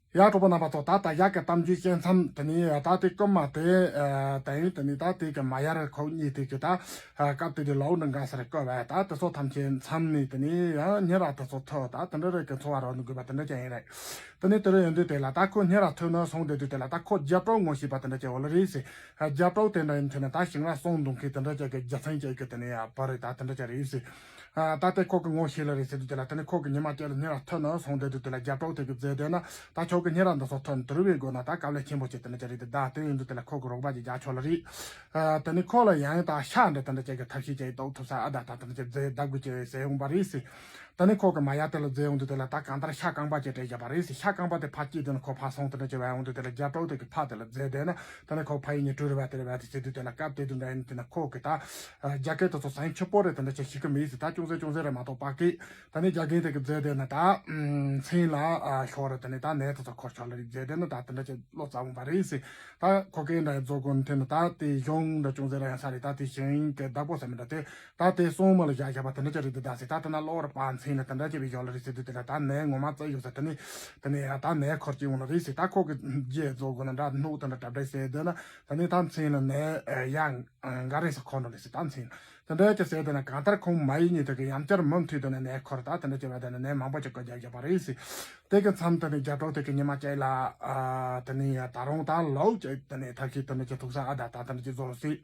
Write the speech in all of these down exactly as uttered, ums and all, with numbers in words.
ཡ། གྲོགས་པོ་རྣམ་པ་ཚོ། ད་ད་ཡག་གི་གཏམ་རྒྱུད་བཤད་མཚམས་དེ་ནས་ད་དེ་རྐུན་མ་དེ་ཨ་དེ་ཡིན། དེ་ནས་ད་དེ་གི་མ་ཡར་ཁོ་གཉིས་དེ་གི་ད་ཨ་སྐབས་དེ་དུས་ལའུ་འདྲ་འགའ་སར་བསྐོས་པ་ད་དེ་ཚོ་ཐམས་ཅད་མཚམས་ནས་དེ་ནས་ཡང་སྙན་ར་དེ་ཚོ་ཐོས། ད་དེ་འདྲ་རེད་གི་འཚོ་བ་རོལ་ནས་དགོས་པ་དེ་འདྲ་ཅན་ཡིན་རེད། དེ་ནས་དེ་རུ་ཡོང་དུས་དེ་ལ་ད་ཁོ་སྙན་ར་ཐོས་ནས་སོང་བསྡད་དུས་དེ་ལ་ད་ཁོ་རྒྱབ་གྲོགས་ངོ་ཤེས་པ་དེ་འདྲ་ཅན་འོ་ལ་རེད་ཟེར། ཨ་རྒྱབ་གྲོགས་དེ་འདྲ་ཡིན་དུས་ན་ད་ཞིང་ར་སོང་འདུག་མཁན་དེ་འདྲ་ཅན་གི་རྒྱུ་མཚན་ཅན་གི་དེ་ནས་ཡ་བ་རེད། ད་དེ་འདྲ་ཅན་རེད་ཟེར། ཨ་ད་ལྟའི་ཁོ་གི་ངོ་ཤེས་ལ་རེད་ཟེར་དུས་དེ་ལ་དེ་ནས་ཁོ་གི་ཉི་མ་སྐྱེལ་ལ་སྙན་ར་ཐོན་ནས་སོང་བསྡད་དུས་དེ་ལ་རྒྱབ་གྲོགས་དེ་གི་རྫས་དེ་ན་ད་ཁྱོད་གི་སྙན་ར་འདི་ཚོ་ཐོན་དུ་རུ་བའི་སྒོ་ན་ད་དཀའ་ལས་ཆེན་པོ་བྱེད་དེ་འདྲ་ཅན་རེད། དེ་ད་དེ་ཡིན་དུས་དེ་ལ་ཁོ་གི་རོགས་པ་ཅིག་རྒྱག་ཆོག་ལ་རེད། ཨ་དེ་ནས་ཁོ་ལ་ཡང་ད་ཤ་འདྲ་དེ་འདྲ་ཅན་གི་ཐབས་ཤེས་ཅིག་གཏོགས་ཐུབ་ས། ཨ་ད་ད་དེ་འདྲ་ཅན་རྫས་བདག་དགོས་ཅེས་ཟེར་ཡོང་པ་རེད་ཟེར། ད་ནི་ཁོ་གི་མ་ཡར་དེ་ལ་རྫས་ཡོང་དུས་དེ་ལ་ད་གང་ལྟར་ཤ་རྐང་པ་ཅིག་སྤྲད་བཞག་པ་རེད་ཟེར། ཤ་རྐང་པ་དེ་ཕར་སྐྱེལ་དེ་ནི་ཁོ་ཕར་སོང་དེ་འདྲ་ཅིག་བས་ཡོང་དུས་དེ་ལ་རྒྱབ་གྲོགས་དེ་གི་ཕར་དེ་ལ་རྫས་དེ་ན་ད་ནི་ཁོ་ཕ་ཡུལ་ནས་བྲོས་རེ་བ་དེ་རེ་བ་དེ་བྱེད་དུས་དེ་ལ་སྐབས་དེ་དུས་འདྲ་ཡིན་དེ་ན་ཁོ་གི་ད་རྒྱ་སྐད་དེ་ཚོ་ཟན་ཆུ་པོ་རེ་དེ་འདྲ་ཅིག་ཤེས་གི་མེད་ཟེར། ད་ཅུང་ཟད་ཅུང་ཟད་རེ་མ་གཏོགས་པ་གི་ད་ནི་རྒྱ་རྒན་དེ་གི་རྫས་དེ་ན་ད་མཚན་ལ་ཤོར་རེ་དེ་ནི་ད་ནས་དེ་ཚོ་འཁོར་ཆོག་ལ་རེད། རྫས་དེ་ན་ད་དེ་འདྲ་ཅིག་བློ་རྩ་བོང་པ་རེད་ཟེར། ད་ཁོ་གི་འདྲ་ཡིན་རྫོགས་དགོས་ནི་དེ་ན་ད་དེ་གཞུང་འདྲ་ཅུང་ཟད་རེ་ཡང་ས་རེད། ད་དེ་ཞིང་གི་བདག་པོ་ཟེར་མི་འདྲ་དེ། ད་དེ་སྲུང་མ་ལ་བཞག་བཞག་པ་དེ་འདྲ་ཅིག་རེད་དེ་ད་ཟེར། ད་དེ་ན་གློག་ར་པ་མཚན་ལ་དེ་འདྲ་ཅིག་བའི་ཞོར་ལ་རེད་ཟེར་དུས་དེ་ལ་ད་ནས་ངོ་མ་བཙལ་ཡོད་ཟེར། དེ་ནས་དེ་ནས་ད་ནས་འཁོར་གྱི་འོང་ལ་རེད་ཟེར། ད་ཁོ་གི་རྗེས་རྫོགས་དགོས་ན་འདྲ་སྣུག་དེ་འདྲ་གྲབས་འདྲ་ཟེར་དེ་ན་དེ་ནས་ད་མཚན་ལ་ནས་ཡང་འགའ་རེ་ཟེར་འཁོར་འགྲོ་ལེ་ཟེར། ད་མཚན་དེ་འདྲ་ཅིག་ཟེར་དེ་ན་གང་ལྟར་ཁོང་མ་ཡིན་ཉིད་དེ་གི་ཡང་བསྐྱར་མུ་མཐུད་དེ་ན་ནས་འཁོར། ད་དེ་འདྲ་ཅིག་བ་དེ་ན་ནས་མང་པོ་ཅིག་བཀོད་རྒྱག་བཞག་པ་རེད་ཟེར། དེ་གི་མཚམས་དེ་ནས་རྒྱབ་གྲོགས་དེ་གི་ཉི་མ་སྐྱེལ་ལ་ཨ་དེ་ནས་ད་རུང་ད་ལའུ་ཅིག་དེ་ནས་ཐབས་ཤེས་དེ་འདྲ་ཅིག་ཐུག་ས། ཨ་ད་ད་དེ་འདྲ་ཅིག་བཟོ་རུ་སྲིད།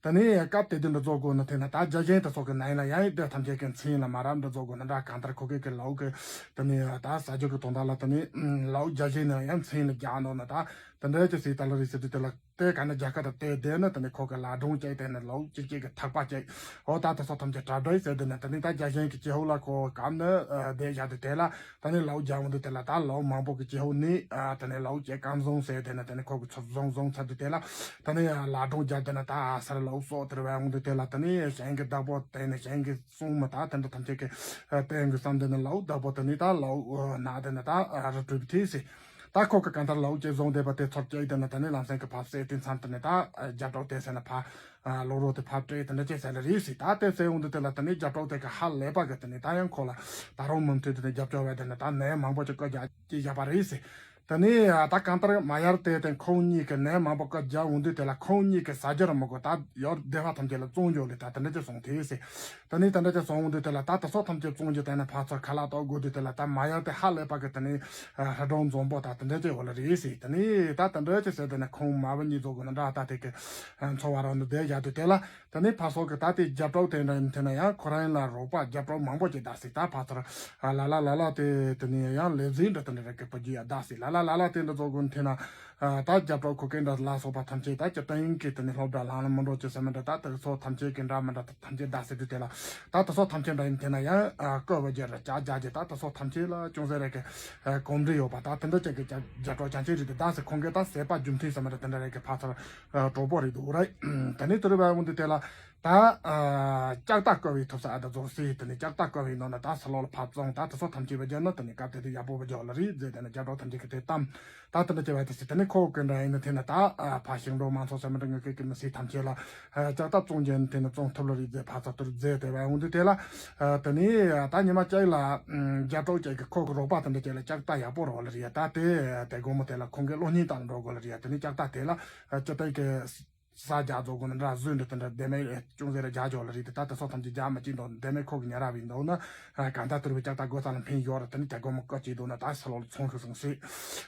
དེ་ནས་སྐབས་དེ་དུས་འདི་རྫོགས་དགོས་ན་དེ་ན་ད་རྒྱ་གཞན་དེ་ཚོ་གི་ནང་ལ་ཡང་དེ་ཐམས་ཅད་ཀྱི་མཚན་ལ་མ་རབས་འདི་རྫོགས་དགོས་ན་འདྲ་གང་ལྟར་ཁོ་གི་གི་ལའུ་གི་དེ་ནས་ད་ཟ་རྒྱུ་གི་དོན་དག་ལ་དེ་ནས་ལའུ་རྒྱ་གཞན་ནང་ཡང་མཚན་ལ་རྒྱག་འདོད་ན་ད་དེ་འདྲ་ཅིག་ཟེར་ད་ལ་རེད་ཟེར་དུས་དེ་ལ་དེ་ག་ནས་རྒྱ་གར་དང་དེ་དེ་ནི་དེ་ནས་ཁོ་གི་ལ་སྒྲུང་བཅས་དེ་ནས་ལའུ་གཅིག་གཅིག་གི་ཐག་པ་བཅས་འོ་ད་དེ་ཚོ་ཐམས་ཅད་གྲ་སྒྲིག་ཟེར་དེ་ནས་དེ་ནས་ད་རྒྱ་གཞན་གི་ཀྱི་ཧོ་ལ་ཁོ་གམ་ནི་དེ་བཞག་དུས་དེ་ལ། ད་ནི་ལའུ་རྒྱག་འོང་དུས་དེ་ལ་ད་ལའུ་མང་པོ་གི་ཀྱི་ཧོ་ནི་ཨ་ད་ནི་ལའུ་ཀྱི་རྐང་བཟུང་ཟེར་དེ་ན་ད་ནི་ཁོ་གི་ཚུར་བཟུང་བཟུང་ཚར་དུས་དེ་ལ་ད་ནི་ལ་སྒྲུང་རྒྱག་དེ་ན་ད་ཨ་སར་ལའུ་སོགས་དེར་བས་འོང་དུས་དེ་ལ་ད་ནི་གཞན་གྱི་བདག་པོ་དེ་ནི་གཞན་གྱི་སྲུང་མ་ད་དེ་འདྲ་ཐམས་ཅད་ཀྱི་ཨ་བསྟན་དགོས་བསམ་དེ་ནི་ལའུ་བདག་པོ་དེ་ནི་ད་ལའུ་ཨ་ན་དེ་ན་ད་ཨ་རུ་གྲུབ་ཐེ་ཟེར། ད་ཁོ་གི་གང་ལྟར་ལའུ་ཀྱི་བཟུང་བསྡད་པ་དེ་ཚུར་བཀྱག་དེ་ན་ད་ནི་ལམ་སེང་གི་ཕབ་སེ་དེ་མཚམས་དེ་ནི་ད་ཨ་རྒྱབ་གྲོགས་དེ་ཟེར་ན་ཕ། ལོ་རོ་དེ་ཕབ་སྤྲད་དེ་འདྲ་ཅིག་ཟེར་ལ་རེད་ཟེར། ད་དེ་ཟེར་འོང་དུས་དེ་ལ་དེ་ནས་རྒྱབ་གྲོགས་དེ་གི་ཧ་ལས་པ་གི་དེ་ནས་ད་ཡང་ཁོ་ལ་ད་རུང་མུ་མཐུད་དེ་ནས་རྒྱབ་སྐྱོར་བས་དེ་ནས་ད་ནས་མང་པོ་ཅིག་བཀོད་རྒྱ་ཅིག་བཞག་པ་རེད་ཟེར། དེ་ནས་ད་གང་ལྟར་མ་ཡར་དེ་དེ་ཁོང་གཉིས་ཀྱི་ནས་མང་པོ་བཀོད་རྒྱག་འོང་དུས་དེ་ལ་ཁོང་གཉིས་ཀྱི་ཟ་རྒྱུ་ར་མི་དགོས། ད་ཡོད་སྡེ་བ་ཐམས་ཅད་ལ་བཙོང་རྒྱུ་ལས་ད་དེ་འདྲ་ཅིག་སོང་དེ་ཟེར། དེ་ནས་དེ་འདྲ་ཅིག་སོང་འོང་དུས་དེ་ལ་ད་དེ་ཚོ་ཐམས་ཅད་བཙོང་རྒྱུ་དེ་ནས་ཕར་ཚུར་ཁ་ལག་གཏོགས་དགོས་དུས་དེ་ལ་ད་མ་ཡར་དེ་ཧ་ལས་པ་གི་དེ་ནས་ཧ་གྲོང་འཛོམས་པོ་ད་དེ་འདྲ་ཅིག་འོ་ལ་རེད་ཟེར། དེ་ནས་ད་དེ་འདྲ་ཅིག་ཟེར་དེ་ནས་ཁོང་མ་བུ་གཉིས་ཚོ་གི་ནི་འདྲ་ད་དེ་གི་འཚོ་བ་རོལ་ནས་བསྡད་བཞག་དུས་དེ་ལ། དེ་ནས་ཕར་ཚུར་གི་ད་དེ་རྒྱབ་གྲོགས་དེ་འདྲ་ཡིན་དེ་ན་ཡང་ཁོ་རང་ལ་རོགས་པ་རྒྱབ་གྲོགས་མང་པོ་ཅིག་བདག་སྲིད། ད་ཕར་ཚུར་ལ་ལ་ལ་ལ་དེ་དེ་ནས་ཡང་ལས་འཛིན་འདྲ་དེ་འདྲ་རེ་གི་བུ་རྒྱུ་ཡ་བདག་སྲིད། ལ་ལ་ལ་ལ་དེ་འདྲ་ཚོ་གི་དེ་ན་ད་རྒྱབ་གྲོགས་ཁོ་གེ་འདྲ་ལ་སོགས་པ་ཐམས་ཅད་ད་ཅི་ལྟ་ཡིན་གི་དེ་ནས་སློབ་གྲྭ་ལང་ལ་མི་འགྲོ་ཅི་ཟེར་མི་འདྲ་ད་དེ་ཚོ་ཐམས་ཅད་གི་འདྲ་མི་འདྲ་ཐམས་ཅད་བདག་སྲིད་དུས་དེ་ལ་ད་དེ་ཚོ་ཐམས་ཅད་འདྲ་ཡིན་དེ་ན་ཡང་བཀོད་པ་རྒྱ་ར་ཅག་རྒྱ་རྒྱ་ད་དེ་ཚོ་ཐམས་ཅད་ལ་ཅུང་ཟད་རེ་གི་གོམས་འདྲིས་ཡོད་པ་ད་དེ་འདྲ་ཅིག་གི་རྒྱབ་གྲོགས་ཅང་ཅི་རེད་དེ་བདག་སྲིད། ཁོང་གི་ད་ཟད་པ་རྒྱུ་མཐུན་ཟེར་མི་འདྲ་དེ་འདྲ་རེ་གི་ཕར་ཚུར་གྲོགས་པོ་རེད་འདུག་རེད། དེ་ནས་དུ་རུ་བ་འོང་དུས་དེ་ལ་ད་ལྕགས་རྟ་བཀོལ་བའི་ཐུབ་ས་ཨ་ད་རྫོགས་སྲིད། དེ་ནས་ལྕགས་རྟ་བཀོལ་བའི་ནང་ན་ད་ས་ལོག་ལ་ཕར་བཙོང་ད་དེ་ཚོ་ཐམས་ཅད་བ་རྒྱབ་ན་དེ་ནས་སྐབས་དེ་དུས་ཡག་པོ་བ་རྒྱབ་ལ་རེད་ཟེར་དེ་ནས་རྒྱབ་གྲོགས་ཐམས་ཅད་ཀྱི་དེ་གཏམ་ད་དེ་འདྲ་བྱས་པ་དེ་ཟེར། དེ་ནས་ཁོ་གི་འདྲ་ཡིན་ན་དེ་ན་ད་ཕར་ཞིང་འབྲོག་མང་ཚོགས་ཟེར་མི་འདྲ་ངོས་ཀྱི་མི་སེར་ཐམས་ཅད་ལ་ལྕགས་རྟ་བཙོང་རྒྱུ་ཡིན་དེ་ནས་བཙོང་ཐུབ་ལ་རེད་ཟེར་ཕར་ཚུར་དུ་རྫས་དེ་བ་འོང་དུས་དེ་ལ་དེ་ནས་ད་ཉི་མ་ཅིག་ལ་རྒྱབ་གྲོགས་ཅིག་གི་ཁོ་གི་རོགས་པ་དེ་འདྲ་ཅིག་ལ་ལྕགས་རྟ་ཡག་པོ་རོགས་ལ་རེད་ད་དེ་དེ་དགོང་མོ་དེ་ལ་ཁོང་གི་གློག་བརྙན་བཏང་འགྲོ་དགོས་ལ་རེད་དེ་ནས་ལྕགས་རྟ་དེ་ལ་ཅི་ལྟར་གི་ས་རྒྱག་རྫོགས་དགོས་ན་འདྲ་བཟོས་འདྲ་དེ་འདྲ་བདེ་མེད་ཅུང་ཟད་ར་རྒྱག་ཆོག་ལ་རེད་དེ་ད་དེ་ཚོ་ཐམས་ཅད་རྒྱག་མ་བཅུག་འདུག་བདེ་མེད་ཁོ་གི་ཉ་ར་བའི་འདུག་ན་གང་ལྟར་དུ་རུ་བའི་ལྕགས་རྟ་སྒོ་ས་ལ་འཕེན་ཡོད་ར་དེ་ནི་རྒྱ་སྒོ་མོ་བཀོད་ཅིག་འདུག་ན་ད་ས་ལོག་ལ་ཚོང་ཤུགས་སང་སྲིད།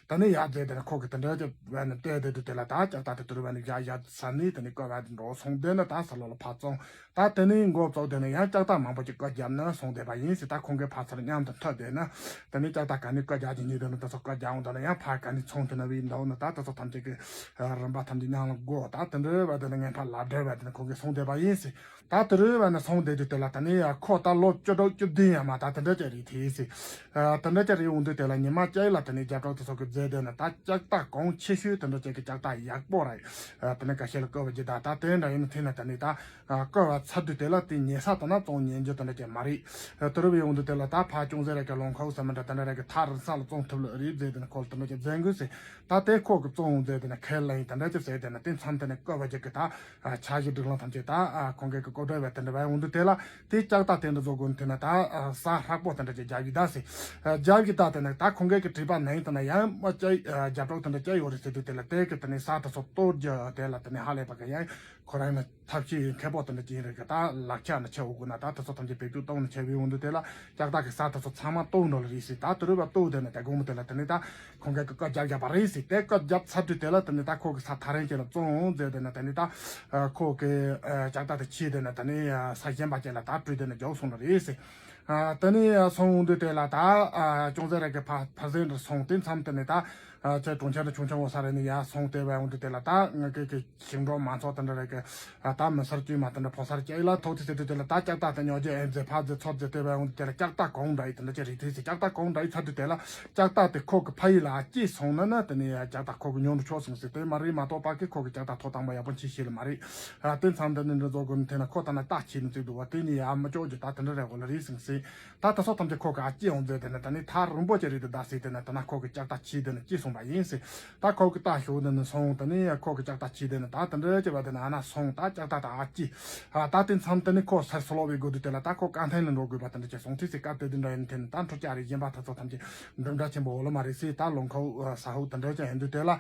ད་ནི་ཡར་རྫས་དེ་ནི་ཁོ་གི་དེ་འདྲ་ཅིག་བས་ནི་བལྟས་དེ་དུ་དེ་ལ་ད་ལྕགས་རྟ་དེ་དུ་རུ་བས་ནི་བཞག་བཞག་ས་ནི་དེ་ནི་བཀོད་བས་དེ་འགྲོ་སོང་དེ་ནི་ད་ས་ལོག་ལ་ཕར་བཙོང་ད་དེ་ནི་མགོ་བཙོག་དེ་ནི་ཡང་ལྕགས་རྟ་མང་པོ་ཅིག་བཀོད་བརྒྱབ་ནི་སོང་བསྡད་པ་ཡིན་ཟེར། ད་ཁོང་གི་ཕར་ཚུར་མཉམ་དུ་ཐོན་བསྡད་ན་དེ་ནི་ལྕགས་རྟ་ག་ནི་བཀོད་རྒྱག་གི་ཉིན་དེ་ནི་དེ་ཚོ་བཀོད་རྒྱག་འོང་དེ་ནི་ཡང་ཕར་ག་ནི་ཚོང་དེ་ནི་བས་འདུག་ན་ད་དེ་ཚོ་ཐམས་ཅད་ཀྱི་རིམ་པ་ཐམས་ཅད་མཉམ་ལ་བགོ་ད་དེ་འདྲ་བ་དེ་ནི་ངན་པ་ལབ་འདྲ་བ་དེ་ནི་ཁོང་གིས་སོང་བསྡད་པ་ཡིན་ཟེར། ད་དེ་རུ་བ་ནི་སོང་བསྡད་དུས་དེ་ལ་ད་ནི་ཡ་ཁོ་ད་ལོ་བཅུ་དྲུག་བཅུ་བདུན་ཡ་མ་ད་དེ་འདྲ་ཅིག་རེད་དེ་ཟེར། ཨ་དེ་འདྲ་ཅིག་རེད་འོང་དུས་དེ་ལ་ཉི་མ་ཅིག་ལ་དེ་ནི་རྒྱབ་གྲོགས་དེ་ཚོ་གི་རྫས་དེ་ནི་ད་ལྕགས་རྟ་གོང་ཆེ་ཤོས་དེ་འདྲ་ཅིག་གི་ལྕགས་རྟ་ཡག་པོ་རེད། ཨ་དེ་ནི་ཁ་ཤས་ལ་བཀོལ་བ་ཇི་ད་ད་དེ་འདྲ་ཡིན་ན་དེ་ནི་ད་ནི་ད་ཨ་བཀོལ་བ་ཚར་དུས་དེ་ལ་དེ་ཉེ་ས་དེ་ན་བཙོང་ཉན་རྒྱུ་དེ་འདྲ་ཅིག་མ་རེད། ཨ་དེ་རུ་བ་འོང་དུས་དེ་ལ་ད་ཕར་ཅུང་ཟད་རེ་གི་ལོང་ཁོག་ཟེར་མི་འདྲ་དེ་འདྲ་རེ་གི་ཐག་རིང་ས་ལ་བཙོང་ཐུབ་ལ་རེད་རྫས་དེ་ནི་ཁོ་ལ་དེ་འདྲ་ཅིག་རྫས་འགོས་ཟེར། ད་དེ་ཁོ་གི་བཙོང་འོང་རྫས་དེ་ནི་ཁས་ལེན་དེ་འདྲ་ཅིག་ཟེར་དེ་ནི་དེ་མཚམས་དེ་ནི་བཀོལ་ ཅིག་གི་ད་འཆར་གཞི་སྒྲིག་ལམ་ཐམས་ཅད་ད་ཁོང་གི་གི་གོ་སྒྲིག་བས་དེ་འདྲ་བས་འོང་དུས་དེ་ལ་དེ་ལྕགས་རྟ་དེ་འདྲ་བཟོ་དགོས་དེ་ན་ད་ས་ཧྲག་པོ་དེ་འདྲ་ཅིག་རྒྱབ་ཡི་ད་སི་རྒྱབ་ཡི་ད་དེ་ན་ད་ཁོང་གི་གི་དྲི་བ་ནན་དེ་ན་ཡང་མ་ཅི་རྒྱབ་གྲོགས་དེ་འདྲ་ཅི་ཡོད་རེད་ཟེར་དུས་དེ་ལ་དེ་གི་དེ་ནས་ས་དེ་ཚོ་གཏོར་རྒྱུ་དེ་ལ་དེ་ནས་ཧ་ལས་པ་གི་ཡང་ཁོ་རང་ནི་ཐབས་ཤེས་མཁས་པོ་དེ་འདྲ་ཅིག་ཡིན་རེད་གི་ད་ལག་ཆ་ནི་ཆེ་འུ་གུ་ན་ད་དེ་ཚོ་ཐམས་ཅད་བེད་སྤྱོད་གཏོང་ནི་ཆེ་བའི་འོང་དུས་དེ་ལ་ལྕགས་རྟ་གི་ས་དེ་ཚོ་ཚང་མ་གཏོར་འགྲོ་ལ་རེད་སི་ད་དེ་རུ་བ་གཏོར་དེ་ནི་དེ་དགོང་མོ་དེ་ལ་དེ་ནི་ད། ཁོང་གིས་བཀའ་རྒྱབ་བཞག་པ་རེད་ཟེར་ཏེ་བཀའ་རྒྱབ་ཚར་དུས་དེ་ལ་དེ་ནས་ད་ཁོ་གི་ས་ཐག་རིང་ཅན་ལ་བཙོང་འོང་ཟེར་དེ་ནས་དེ་ནས་ད་ཁོ་གི་ལྕགས་རྟ་དེ་ཁྱེར་དེ་ནས་དེ་ནས་ས་གཞན་པ་ཅན་ལ་ད་སྤྲོད་དེ་ནས་རྒྱོབ་སོང་ལ་རེད་ཟེར། དེ་ནས་སོང་འོང་དུས་དེ་ལ་ད་ཅུང་ཟད་རེ་གི་ཕ་ཕ་ཟན་རུ་སོང་དེ་མཚམས་དེ་ནས་ད་ཁྱེད་གྲོང་ཁྱེར་ཆུང་ཆུང་བོ་ས་རེ་ནས་ཡར་སོང་དེ་བས་འོང་དུས་དེ་ལ་ད་ང་གི་གི་ཞིང་འབྲོག་མང་ཚོགས་དེ་འདྲ་རེ་གི་ད་མི་སེར་དཀྱུས་མ་དེ་འདྲ་ཕོ་སར་སྐྱེས་ལ་ཐོག་དེ་ཟེར་དུས་དེ་ལ་ད་ལྕགས་རྟ་དེ་ཉོ་རྒྱུ་ཨེ་མཛེས་ཕ་མཛེས་ཚོ་མཛེས་དེ་བས་འོང་དུས་དེ་ལ་ལྕགས་རྟ་གང་འདྲ་ཡི་དེ་འདྲ་ཅིག་རེད་དེ་ཟེར་ལྕགས་རྟ་གང་འདྲ་ཡི་ཚར་དུས་དེ་ལ། ལྕགས་རྟ་དེ་ཁོ་གི་ཕ་ཡུལ་ལ་སྐྱེས་སོང་ན་ན་དེ་ནས་ཡ་ལྕགས་རྟ་ཁོ་གི་ཉོ་འགྲོ་ཆོག་སོང་ཟེར་དེ་མ་རེད་མ་གཏོགས་པ་གི་ཁོ་གི་ལྕགས་རྟ་ཐོབ་ཐང་པ་ཡག་པོ་ཅིག་ཤེས་ལ་མ་རེད། ཨ་དེ་མཚམས་དེ་ནས་འདྲ་བཟོ་དགོས་ནི་དེ་ན་ཁོ་ད་ན་རྟ་ཁྱེར་ནས་བཙུགས་འདུག་བ་དེ་ནས་ཡ་མི་ལྕོག་རྒྱུ་ད་དེ་འདྲ་རེད་གོ་ལ་རེད་ཟིན་ཟེར། ད་དེ་ཚོ་ཐམས་ཅད་ཁོ་གི་ཨ་སྐྱེས་ཡོང་མཛད་དེ་ན་ད་ནི་ཐག་རིང་པོ་ཅིག་རེད་དེ་ད་ཟེར་དེ་ན་ད་ན་ཁོ་གི་ལྕགས་རྟ་ཁྱེར་དེ་ན་སྐྱེས་སོང་པ་ཡིན་ཟེར། ད་ཁོ་གི་རྟ་ཞོག་དེ་ན་སོང་དེ་ནས་ཡ་ཁོ་གི་ལྕགས་རྟ་ཁྱེར་དེ་ན་ད་དེ་འདྲ་ཅིག་བ་དེ་ན་ཨ་ན་སོང་ད་ལྕགས་རྟ་ད་ཨ་སྐྱེས། ཨ་ད་དེ་མཚམས་དེ་ནས་ཁོ་སར་སོ་ལོ་བའི་དགོས་དུས་དེ་ལ་ད་ཁོ་བཀའ་འཐེན་ལ་འགྲོ་དགོས་པ་དེ་འདྲ་ཅིག་སོང་དུས་སི་སྐབས་དེ་དུས་འདྲ་ཡིན་དེ་ནས་ད་འཕྲོ་བཅའ་རེ་གཞན་པ་ད་ཚོ་ཐམས་ཅད་འགྲིམ་འདྲ་ཆེན་པོ་འོ་ལོ་མ་རེད་སི་ད་ལོ་ཁོ་ས་ཧུ་དེ་འདྲ་ཅིག་ཡིན་དུས་དེ་ལ།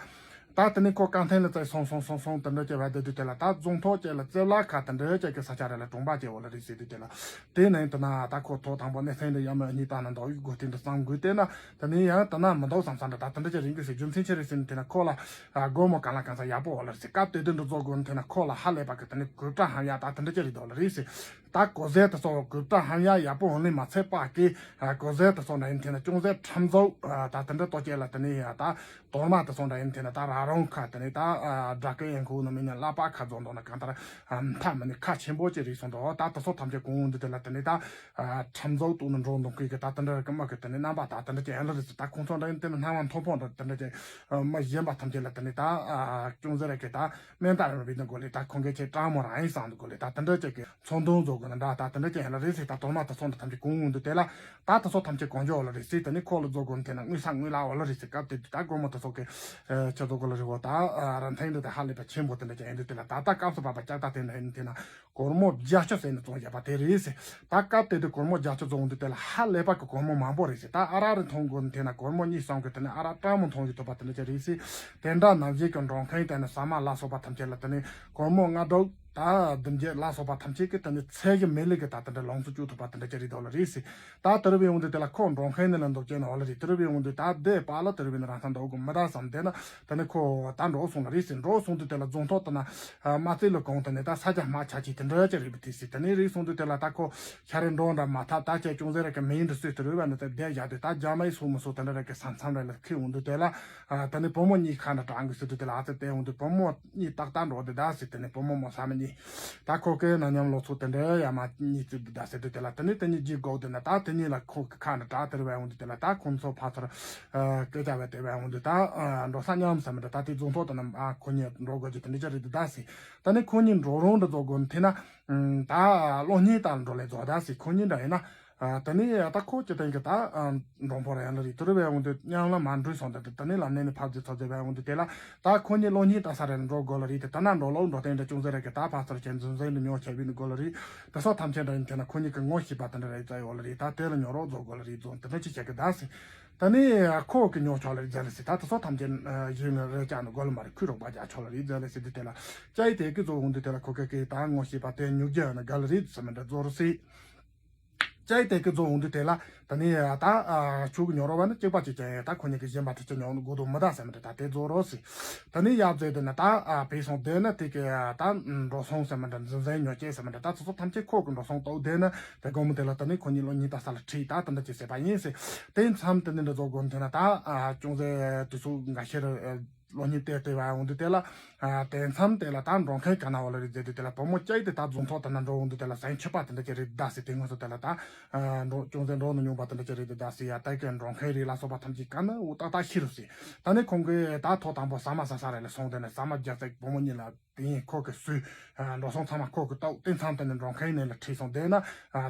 ད་དེ་ནས་ཁོ་བཀའ་འཐེན་ལ་བཙལ་སོང་སོང་སོང་སོང་དེ་འདྲ་ཅིག་བ་དེ་དུས་དེ་ལ་ད་རྫོང་ཐོག་ཅིག་ལ་རྩེ་ལ་ཁ་དེ་འདྲ་ཅིག་གི་ས་ཆ་རེ་ལ་གྲོང་པ་ཅིག་འོ་ལ་རེད་སི་དུས་དེ་ལ། དེ་ནས་དེ་ན་ད་ཁོ་ཐོག་དང་པོ་གནས་ཚན་འདི་ཡ་མ་གཉིས་ད་ན་འདོག་ཡུག་དགོས་དེ་འདྲ་བསམ་དགོས་དེ་ན་དེ་ནས་ཡང་དེ་ན་མི་འདོག་བསམ་ས་འདྲ་ད་དེ་འདྲ་ཅིག་རིང་གི་སི་རྒྱུ་མཚན་ཆེ་རེད་སི་ནས་དེ་ན་ཁོ་ལ། སྒོར་མོ་གང་ལ་གང་ས་ཡག་པོ་འོ་ལ་རེད་སི་སྐབས་དེ་དུས་འདྲ་བཟོ་དགོས་ནས་དེ་ན་ཁོ་ལ་ཧ་ལས་པ་གི་དེ་ནས་གོས་བཀྲ་ཧམ་ཡག་ད་དེ་འདྲ་ཅིག་རེད་འདོག་ལ་རེད་སི། ད་གོ་ཟས་དེ་ཚོ་གོས་བཀྲ་ཧམ་ཡག་ཡག་པོ་འོང་ལེ་མ་ཚད་པ་གི་གོ་ཟས་དེ་ཚོ་འདྲ་ཡིན་དེ་ན་ཅུང་ཟད་ཁྲམ་ཟོག་ད་དེ་འདྲ་ལྟོ་ཅེ་ལ་དེ་ནས་ཡ་ད་དོར་མ་དེ་ཚོ་འདྲ་ཡིན་དེ་ན་ད་ར་རོང་ཁ་དེ་ནས་ད་སྦྲ་གི་ཡན་ཁུ་ནི་མི་ནི་ལ་པ་ཁ་རྫོང་དོ་ན་གང་ལྟར་མཐའ་མི་ནི་ཁ་ཆེན་པོ་ཅིག་རེད་སོང་འདུག་ད་དེ་ཚོ་ཐམས་ཅད་གོང་འདི་དེ་ལ་དེ་ནས་ད་ཁྲམ་ཟོག་ཏུ་ནི་འགྲོ་འདུག་གི་ད་དེ་འདྲ་གི་མ་གི་དེ་ནས་རྣམ་པ་ད་དེ་འདྲ་ཅིག་ཡན་ལ་རེད་ད་ཁོང་ཚོ་འདྲ་ཡིན་དེ་ནི་སྣང་བ་མཐོ་པོ་འདྲ་དེ་འདྲ་ཅིག་མ་གཞན་པ་ཐམས་ཅད་ལ་དེ་ནས་ད་ཅུང་ཟད་རེ་གི་ད། མེ་མདའ་རིང་བའི་ནི་གོ་ལེ་ད་ཁོང་གི་ཆེ་ཀྲང་མོ་རང་ཡིན་སང་དུ་གོ་ལེ་ད་དེ་འདྲ་ཅིག་གི་ཚོང་དོན་བཟོ་དགོས་ན་འདྲ་ད་དེ་འདྲ་ཅིག་ཡིན་ལ་རེད་ཟེར་ད་དོར་མ་ད་ཚོང་ད་ཐམས་ཅད་གོང་འོང་དུ་དེ་ལ་ད་ད་ཚོ་ཐམས་ཅད་གོང་འཇོག་ལ་རེད་ཟེར་ད་ནི་ཁོ་ལ་བཟོ་དགོས་ན་དེ་ན་དངུལ་ས་དངུལ་ལ་འོ་ལ་རེད་ཟེར་སྐབས་དེ་དུས་ད་སྒོར་མོ་ད་ཚོ་གི་ཆེ་བཟོ་དགོས་ལ་རེད་འོ་ད་ར་འཐེན་འདི་ད་ཧ་ལས་པ་ཆེན་པོ་དེ་འདྲ་ཅིག་ཡིན་དུས་དེ་ལ་ད་ད་སྐབས་སུ་བབ་པ་ལྕགས་རྟ་དེ་འདྲ་ཡིན་དེ་ན་སྒོར་མོ་བརྒྱད་ཅུ་ཟེར་ནས་བཙོང་བཞག་པ་དེ་རེད་ཟེར་ད་སྐབས་དེ་དུས་སྒོར་མོ་བརྒྱད་ཅུ་བཙོང་འོང་དུས་དེ་ལ་ཧ་ལས་པ་གི་སྒོར་མོ་མང་པོ་རེད་ཟེར་ད་ཨ་ར་རེ་མཐོང་དགོས་ན་དེ་ན་སྒོར་མོ་གཉིས་གསུམ་གི་དེ་ན་ཨ་ར་ཀྲང་མོ་མཐོང་རྒྱུ་ཐུབ་པ་དེ་འདྲ་ཅིག་རེད་ཟེར། དེ་འདྲ་ནང་བཞིན་གྱི་འགྲོ་མཁན་དེ་ནི་ཟ་མ་ལ་སོགས་པ་ཐམས་ཅད་ལ་དེ་ནི་སྒོར་མོ་ལྔ་དྲུག་དང་བདུན་བརྒྱད་ལ་སོགས་པ་ཐམས་ཅད་ཀྱིས་དེ་ནི་ཚད་གཞི་མེད་ལས་ཀྱི་ད་དེ་འདྲ་ལོངས་སུ་སྤྱོད་ཐུབ་པ་དེ་འདྲ་ཅིག་རེད་འདུག་ལ་རེད་ཟེར། ད་དེ་རུ་བའི་འོང་དུས་དེ་ལ་ཁོ་འགྲོ་མཁན་ནི་ལ་འདུག་ཅེ་ན་འོ་ལ་རེད་དེ་རུ་བའི་འོང་དུས་ད་དེ་པ་ལ་དེ་རུ་བའི་ནི་རང་ས་འདུག་གི་མི་ད་བསམ་དེ་ན་དེ་ནི་ཁོ་ད་འགྲོ་སོང་ལ་རེད་ཟེར། འགྲོ་སོང་དུས་དེ་ལ་རྫོང་ཐོག་དེ་ན་མ་རྩེ་ལ་གོང་དེ་ནི་ད་ས་ཆ་དམག་ཆ་ཆེ་དེ་འདྲ་ཅིག་རེད་པ་དེ་ཟེར། དེ་ནི་རེད་སོང་དུས་དེ་ལ་ད་ཁོ་ཤ་རེ་འགྲོ་འདྲ་མ་ཐག་ད་ཅེ་ཅུང་ཟད་རེ་གི་མིང་འདི་སུས་དེ་རུ་བ་ནི་དེ་བསྡད་བཞག་དུས་ད་རྒྱ་མའི་སོག་མི་སོག་དེ་འདྲ་རེ་གི་ས་མཚམས་རེ་ལ་ཁེལ་འོང་དུས་དེ་ལ། ཨ་ད་ནི་བུ་མོ་གཉིས་ཁ་ན་གྲང་གི་ཟེར་དུས་དེ་ལ་ཨ་ཙི་དེ་འོང་དུས་བུ་མོ་གཉིས་ཏག་ཏག་འགྲོ་དེ་ད་ཟེར། དེ་ནི་བུ་མོ་མོ་ས་མི་གཉིས་ད་ཁོ་གི་ན་མཉམ་ལོ་ཚོད་དེ་འདྲ་ཡ་མ་གཉིས་ཙི་དེ་ད་ཟེར་དུས་དེ་ལ་དེ་ནི་དེ་གཉིས་རྗེས་འགོག་དེ་ན་ད་དེ་གཉིས་ལ་ཁོ་གི་ཁ་ན་གྲང་དེ་རུ་བས་འོང་དུས་དེ་ལ་ད་ཁོང་ཚོ་ཕ་ཚུར་སྐད་ཆ་བས་དེ་བས་འོང་དུས་ད་འགྲོ་ས་མཉམ་ས་མི་འདྲ་ད་དེ་རྫོང་ཐོག་དེ་ན་ཨ་ཁོ་གཉིས་འགྲོ་དགོས་ཀྱི་དེ་འདྲ་ཅི་རེད་དེ་ད་ཟེར། ད་ནི་ཁོ་གཉིས་འགྲོ་རུང་འདྲ་བཟོ་དགོས་ན་དེ་ན་ད་གློག་བརྙན་ལྟ་འགྲོ་ལས་བཟོ་ད་ཟེར། ཁོ་གཉིས་འདྲ་ཡིན་ན། ཨ་ད་ནི་ད་ཁོ་སྤྱི་དོན་གྱི་ད་ཨ་འགྲོ་ཕོ་ར་ཡང་ལ་རེད། དེ་རུ་བས་འོང་དུས་མཉམ་ལ་མ་འགྲུལ་སོང་དུས་ད་ནི་ལམ་སྣེ་ནས་ཕབ་རྒྱུ་ཚོ་ཚོ་བས་འོང་དུས་དེ་ལ་ད་ཁོ་གཉིས་གློག་བརྙན་ལྟ་ས་རེ་ལ་འགྲོ་དགོས་ལ་རེད། དེ་ད་ན་འགྲོ་ལོག་འགྲོ་སྟེང་དུ་ཅུང་ཟད་རེ་གི་ད་ཕར་ཚུར་བྱས་འཛིན་འཛིན་དུ་ཉོ་བྱས་བི་ནི་དགོས་ལ་རེད། དེ་སོགས་ཐམས་ཅད་འདྲ་ཡིན་དེ་ན་ཁོ་གཉིས་ཀྱི་ངོ་ཤེས་པ་དེ་འདྲ་རེ་ཙ་ཡོད་ལ་རེད། ད་དེ་ལ་ཉོ་རོགས་བཟོ་དགོས་ལ་རེད། བཟོ་དེ་འདྲ་ཅི་བྱེད་གི་ད་ཟེར། ད་ནི་ཁོ་གི་ཉོ་ཆོག་ལ་རེད་ཟེར་ལ་ཟེར། ད་དེ་སོགས་ཐམས་ཅད་ཡིན་ལ་རེ་ཅག་ནི་དགོས་ལ་མ་རེད། ཁུ་རོགས་པ་རྒྱག་ཆོག་ལ་རེད་ཟེར་ལ་ཟེར་དུས་དེ་ལ་ཅའི་དེ་གི་བཟོ་འོང་དུས་དེ་ལ་ཁོ་གི་གི་ད་ངོ་ཤེས་པ་དེ་ཉུག་རྒྱུ་ནི་དགའ་ལ་རེད་ཟེར་མི་འདྲ་བཟོ་རུ་སྲིད། ཅའི་དེ་གི་བཟོ་འོང་དུས་དེ་ལ་ད་ནི་ད་ཆུ་གི་ཉོ་རོགས་བ་ནི་གཅིག་པ་གཅིག་ཀྱང་ད་ཁོ་གཉིས་ཀྱི་གཞན་པ་དེ་ཚོ་ཉོ་ནི་དགོས་དོ་མི་ད་ཟེར་མི་འདྲ་ད་དེ་བཟོ་རོགས་ཟེར། ད་ནི་ཡག་བཟོས་དེ་ན་ད་བས་སོང་དེ་ན་དེ་གི་ད་འགྲོ་སོང་ཟེར་མི་འདྲ་འཛིན་འཛིན་ཉོ་སྐྱེས་ཟེར་མི་འདྲ་ད་ཚོ་ཚོ་ཐམས་ཅད་ཁོ་གི་འགྲོ་སོང་ལྟོགས་དེ་ན་དེ་དགོང་མོ་དེ་ལ་ད་ནི་ཁོ་གཉིས་གློག་བརྙན་ལྟ་ས་ལ་ཁྲིད་ད་དེ་འདྲ་བྱེད་ཟེར་བ་ཡིན་ཟེར། དེ་མཚམས་དེ་ནི་འདྲ་བཟོ་དགོས་དེ་ན་ད་ཅུང་ཟད་དུས་ཚོད་འགའ་ཤས་རེ་གློག་བརྙན་བལྟས་བལྟས་བ་འོང་དུས་དེ་ལ། དེ་མཚམས་དེ་ལ་ད་འགྲོ་མཁན་ག་ན་བ་ལ་རེད་ཟེར་དུས་དེ་ལ་བུ་མོ་ཅའི་དེ་ད་རྫོང་ཐོག་དེ་ན་འགྲོ་འོང་དུས་དེ་ལ་ཟན་ཆུ་པ་དེ་འདྲ་ཅིག་རེད་ད་ཟེར། དེ་སྔོན་སུ་དེ་ལ་ད་འགྲོ་ཅུང་ཟད་འགྲོ་ནི་ཉུང་པ་དེ་འདྲ་ཅིག་རེད་ད་ཟེར་ཡ། ད་གི་འགྲོ་མཁན་རེད་ལ་སོགས་པ་ཐམས་ཅད་ག་ན་འུ་ཏག་ཏག་ཤི་རུ་ཟེར། ད་ནི་ཁོང་གིས་ད་ཐོག་དང་པོ་ཟ་མ་ཟ་ས་རེད་ལ་སོང་དེ་ནས་ཟ་མ་རྒྱག་ཚད་བུ་མོ་གཉིས་ལ། དེ་ཡིན་ཁོ་གི་སུས་འགྲོ་སོང་ཚང་མ་ཁོ་གི་ལྟོ་དེ་མཚམས་དེ་ནས་འགྲོ་མཁན་ནས་ལ་ཁྲིད་སོང་དེ་ན།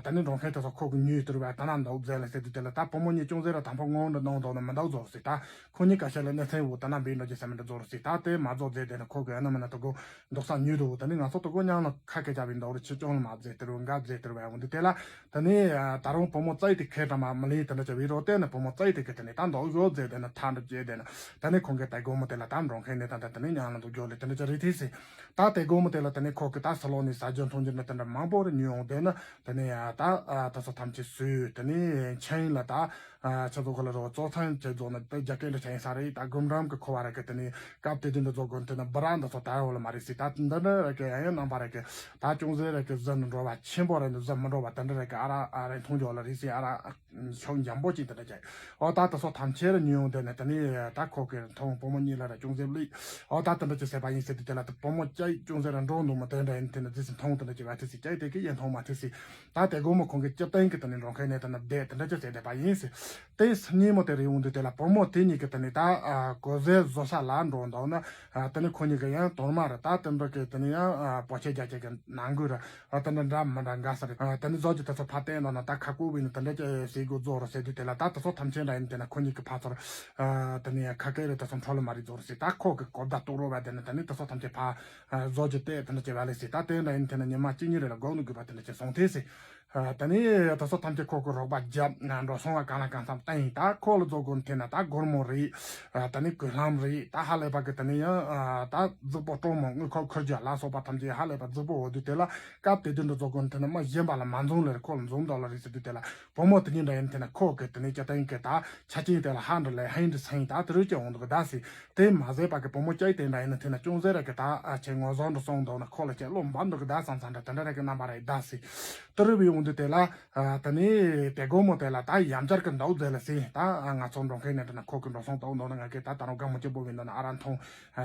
ད་ནི་འགྲོ་མཁན་དེ་ཚོ་ཁོ་གི་ཉོས་དུར་བ་ད་ན་འདུག་ཟེར་ལ་ཟེར་དུས་དེ་ལ་ད་བུ་མོ་གཉིས་ཅུང་ཟད་ར་དང་པོ་ངོ་འདྲ་གནང་འདུག་ན་མི་འདུག་ཟོར་ཟེར། ད་ཁོ་གཉིས་ཀ་ཤ་ལ་གནས་ཚན་འུ་ད་ན་འབིན་འགྲོ་གི་ས་མི་འདྲ་ཟོར་ཟེར། ད་དེ་མ་ཟོ་ཟེར་དེ་ན་ཁོ་གི་ཨ་ན་མ་ན་ད་གོ་འདུག་ས་ཉོས་འདུག་ད་ནི་ང་ཚོ་ད་གོ་ཉང་ན་ཁ་སྐད་ཆ་བིན་འདུག་རེ་ཆི་ཅུང་ལ་མ་ཟེར་དུར་བ་འགའ་ཟེར་དུར་བ་འོ་འདི་དེ་ལ། ད་ནི་ད་རུང་བུ་མོ་བཙའ་ཡི་དེ་ཁེ་དྲ་མ་མི་ལི་དེ་འདྲ་ཅེ་བི་རོ་དེ་ནི་བུ་མོ་བཙའ་ཡི་དེ་ཁེ་དེ་ནི་ད་འདོག་ཡོད་ཟེར་དེ་ནི་ཐ་འདྲ་ཅེ་དེ་ནི་ད་ནི་ཁོང་གི་ད་སྒོ་མོ་དེ་ལ་ད་འགྲོ་མཁན་ནི་ད་ད་དེ་ནི་ཉང་ལ་འདུག་ཡོད་ལེ་དེ་འདྲ་ཅེ་རི་ཐི་སི། ད་དེ་སྒོ་མོ་དེ་ལ་ད་ནི་ཁོ་གི་ད་ས་ལོ་ནི་ཟ་རྒྱུ་འཐུང་རྒྱུ་ནི་དེ་འདྲ་མང་པོ་རེ་ཉོས་འོང་དེ་ནི་ད་ནི་ད་ད་ས་ཐམས་ཅད་སུས་ད་ནི་ཆེན་ལ་ད་ཆ་ཚོ་ཁོ་ལ་རོ་ཙོ་ཚང་ཅེ་ཚོ་ནི་ད་རྒྱ་སྐད་འདྲ་ཆ་ཡིན་ས་རེད། ད་སྒོམ་རམ་གི་ཁོ་བ་ར་གི་ད་ནི་སྐབས་དེ་དུས་འདི་ཚོ་གོ་དེ་ནི་བ་ར་འདི་ཚོ་ད་ཡོད་ལ་མ་རེད་སི། ད་འདི་འདྲ་ར་གི་ཡང་ཡང་རྣམ་པ་ར་གི་ད་ཅུང་ཟད་ར་གི་ཟ་ནི་འགྲོ་བ་ཆེན་པོ་ར་ནི་ཟ་མི་འགྲོ་བ་དེ་འདྲ་ར་གི་ཨ་ར་ཨ་རེ་མཐོང་འཇོག་ལ་རེད་སི། ཨ་ར་ཤོག་འཇམ་པོ་ཅིག་དེ་འདྲ་ཅིག་ཨོ་ད་དེ་ཚོ་ཐམས་ཅད་ལ་ཉོས་ཡོང་དེ་ནས་དེ་ནས་ད་ཁོ་གི་མཐོང་བུ་མོ་གཉིས་ལ་ར་ཅུང་ཟད་བླུས། ཨོ་ད་དེ་འདྲ་ཅིག་ཟེར་བ་ཡིན་ཟེར་དུས་དེ་ལ་དེ་བུ་མོ་སྐྱ་ཡིག་ཅུང་ཟད་ར་འགྲོ་འདུག་མོ་དེ་འདྲ་ཡིན་དེ་ནས་དེ་སི་མཐོང་དེ་འདྲ་ཅིག་བ་དེ་སི་སྐྱ་ཡིག་དེ་གི་ཡིན་མཐོང་མ་དེ་སི། ད་དེ་སྒོ་མོ་ཁོང་གི་སྤྱི་བཏང་གི་དེ་ནས་འགྲོ་མཁན་ནས་དེ་ན་བསྡད་དེ་འདྲ་ཅིག་ཟེར་བསྡད་པ་ཡིན་ཟེར། དེ་སི་གཉིས་མོ་དེ་རེ་ཡོང་དུས་དེ་ལ་བུ་མོ་དེ་གཉིས་ཀྱི་དེ་ནས་ད་གོ་ཟས་བཟོ་ས་ལ་འགྲོ་འདུག་ན། དེ་ནས་ཁོ་གཉིས་ཀྱི་ཡང་དོར་མ་རེད། ད་དེ་འདྲ་གི་དེ་ནས་ཡང་པོ་ཆེ་རྒྱ་ཆེ་གི་ནང་ཁུལ་རེད། ཨ་དེ་འདྲ་འདྲ་མི་འདྲ་འགའ་ས་རེད། ཨ་དེ་ནི་ཟོ་ཅི་དེ་ཚོ་ཕ་བསྟན་ལ་ན་ད་ཁ་ཀུ་བི་ནི་དེ་འདྲ་ཅི་ཟེར་དགོས་རྫོགས་རོ་ཟེར་དུས་དེ་ལ་ད་དེ་ཚོ་ཐམས་ཅད་འདྲ་ཡིན་དེ་ན་ཁོ་གཉིས་ཀྱི་ཕ་ཚོར་ཨ་དེ་ནི་ཁ་སྐད་རེད་དེ་ཚོ་འཕྲོ་ལ་མ་རེད་རྫོགས་རོ་ཟེར། ད་ཁོ་གི་གོ་བརྡ་གཏོང་རོགས་བ་དེ་ནི་དེ་ནི་དེ་ཚོ་ཐམས་ཅད་ཕ་ཨ་ཟོ་ཅི་དེ་དེ་འདྲ་ཅི་བ་ལེ་ཟེར། ད་དེ་འདྲ་ཡིན་དེ་ན་ཉི་མ་གཅིག་གཉིས་རེ་ལ་སྒོ་ནི་དགོས་པ་དེ་འདྲ་ཅི་སོང་དེ་ཟེར། ཨ་དེ་ནི་དེ་ཚོ་ཐམས་ཅད་ཁོ་གི་རོགས་པ་རྒྱབ་ན་འགྲོ་སོང་བ་གང་ལ་གང་འཚམ་བསྟན་ཡིན། ད་ཁོ་ལ་རྫོགས་དགོས་དེ་ན་ད་སྒོར་མོ་རེད། ཨ་དེ་ནི་གོས་ལྷམ་རེད། ད་ཧ་ལས་པ་གི་དེ་ནི་ཡང་ཨ་ད་གཟུགས་པོ་སྤྲོ་མོ་དངུལ་ཁོག་ཁུར་རྒྱུ་ལ་སོགས་པ་ཐམས་ཅད་ཧ་ལས་པ་གཟུགས་པོ་འོ་དུས་དེ་ལ། སྐབས་དེ་དུས་འདི་ཚོ་ཀུན་དེ་ནི་མི་གཞན་པ་ལ་མ་འཛོམས་ལེར་ཁོ་ལ་འཛོམས་འདུག་ལ་རེད་ཟེར་དུས་དེ་ལ་བུ་མོ་དེ་གཉིས་འདྲ་ཡིན་དེ་ན་ཁོ་གི་དེ་ནི་སྐྱ་ཏན་གི་ད་ཆ་ཅིང་དེ་ལ་ཧ་འདྲ་ལས་ཧན་འདྲ་སེང་ད་དེ་རུ་ཀྱང་འོང་འདུག་གི་ད་ཟེར། དེ་མ་ཟད་པ་གི་བུ་མོ་སྐྱ་དེ་འདྲ་ཡིན་ན་དེ་ན་ཅུང་ཟད་ར་གི་ད་ཨ་ཆེ་ངོ་བཟོ་འདྲ་སོང་འདུག་ན་ཁོ་ལ་ཁྱེད་བློ་འབབ་འདུག་གི་ད་བསམ་བསམ་འདྲ་དེ་འདྲ་ར་གི་རྣམ་པ་ར་ཡི་ད་ཟེར། དེ་རུ་བི་འོང་དུས་དེ་ལ་ཨ་དེ་ནི་དེ་སྒོ་མོ་དེ་ལ་ད་ཡང་བསྐྱར་གི་འདུག་ཟེར་ལ་ཟེར། ད་ང་ཚོ་འགྲོ་མཁན་ནི་འདྲ་ན་ཁོ་གི་འགྲོ་སོང་འདུག་འདུག་ན་ང་གི་ད་ད་རུང་དགའ་མོ་སྐྱིད་པོ་བི་འདུག་ན་ཨ་ར་མཐོང་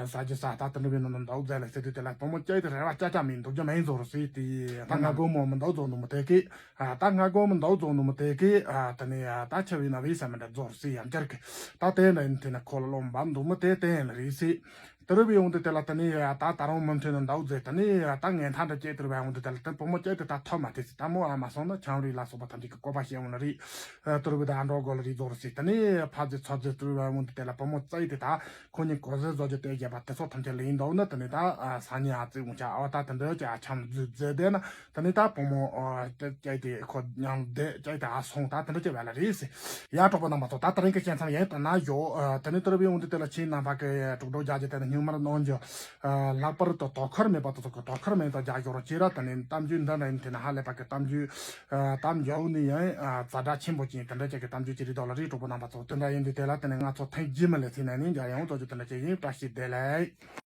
ཟ་རྒྱུ་ཟ་ད་དེ་འདྲ་བའི་ནང་ན་འདུག་ཟེར་ལ་ཟེར་དུས་དེ་ལ་བུ་མོ་སྐྱ་དེ་རེ་བ་ཅག་ཅག་མིན་འདུག་རྒྱུ་མིན་ཟོ་རུ་ཟེར་དེ་ད་ང་སྒོ་མོ་མི་འདུག་ཟོ་ནུ་མོ་དེ་གི་ད་ང་སྒོ་མི་འདུག་ཟོ་ནུ་མོ་དེ་གི་ད་ནི་ད་ཆ་བའི་ན་བའི་ས་མི་འདྲ་ཟོ་རུ་ཟེར་ཡང་བསྐྱར་གི་ད་དེ་འདྲ་ཡིན་དེ་ན་ཁོ་ལ་བློ་འབབ་འདུག་མོ་དེ་དེ་ཡིན་ལ་རེད་ཟེར། དེ་རུ་བའི་འོང་དུས་དེ་ལ་ད་ནི་ད་ད་རུང་མུ་མཐུད་ནས་འདུག་ཟེར་ད་ནི་ད་ངན་ཐང་འདྲ་སྐྱེས་དེ་རུ་བའི་འོང་དུས་དེ་ལ་ད་བུ་མོ་སྐྱེས་དེ་ད་ཐོབ་མ་ཐེ་ཟེར། ད་མོ་ཨ་མ་སོང་ན་ཆང་རིགས་ལ་སོགས་པ་ཐམས་ཅད་ཀྱི་བཀོད་པ་བཤད་འོང་ལ་རེད། དུ་རུ་བི་དང་འགྲོ་དགོས་ལ་རིགས་རྫོགས་རུ་སྲིད་དེ་ནི་ཕ་ཛི་ཚོ་ཛི་དུ་རུ་བ་འོང་དུས་དེ་ལ་བུ་མོ་བཙའ་ཡི་དེ་ད་ཁོ་གཉིས་གོ་ཟས་བཟོ་རྒྱུ་དེ་བརྒྱབ་པ་དེ་ཚོ་ཐམས་ཅད་ལ་ཡིན་འདུག་ན་དེ་ནི་ད་ས་ཉི་ཨ་ཙི་འོང་ཆ་ཨ་བ་ད་དེ་འདྲ་ཅི་ཨ་ཆམ་རྫུས་རྫས་དེ་ན་དེ་ནི་ད་བུ་མོ་སྐྱེ་དེ་ཁོ་མཉམ་བསྡད་སྐྱེ་དེ་ཨ་སོང་ད་དེ་འདྲ་ཅི་བ་ལ་རེད་སྲིད། ཡ་གྲོགས་པོ་རྣམ་པ་ཚོ་ད་དེ་རིང་གི་བཤད་མཚམས་ཡིན་དེ་ན་ཡོ། དེ་ནི་དུ་རུ་བི་འོང་དུས་དེ་ལ་ཁྱེད་རྣམ་པ་གི་གྲོགས་གྲོགས་རྒྱ་ཇི་དེ་ནི་སྙིང་མར་གནང་རྒྱུ། ལྷག་པར་དུ་དོ་ཁུར་མེད་པ་དེ་ཚོ་གི་དོ་ཁུར་མེད་དོ་རྒྱག་ཞོར་ཅི་ར་དེ་ནི་གཏམ་རྒྱུད་འདི་འདྲ་ཡིན་དེ་ནི་ཧ་ལས་པ་གི་གཏམ་རྒྱུད། ཨ་གཏམ་རྒྱུད་ནི་ཡང་ཨ་ཛ་དྲག་ཆེན་པོ་ཅན་དེ་འདྲ་ཅིག་གི་གཏམ་རྒྱུད་ཅིག་རེད་དོ་ལ་རིགས་གྲོགས་པོ་རྣམ་པ་ཚོ་དེ་འདྲ་ཡིན་དུས་དེ་ལ་དེ་ནི་ང་ཚོ་ཐེངས་རྗེས་མ་ལས་ཚེ་ན་ནི་འཇག་ཡོང་དོ་རྒྱུ་དེ་འདྲ་ཅིག་ཡིན། བཀྲ་ཤིས་བདེ་ལེགས།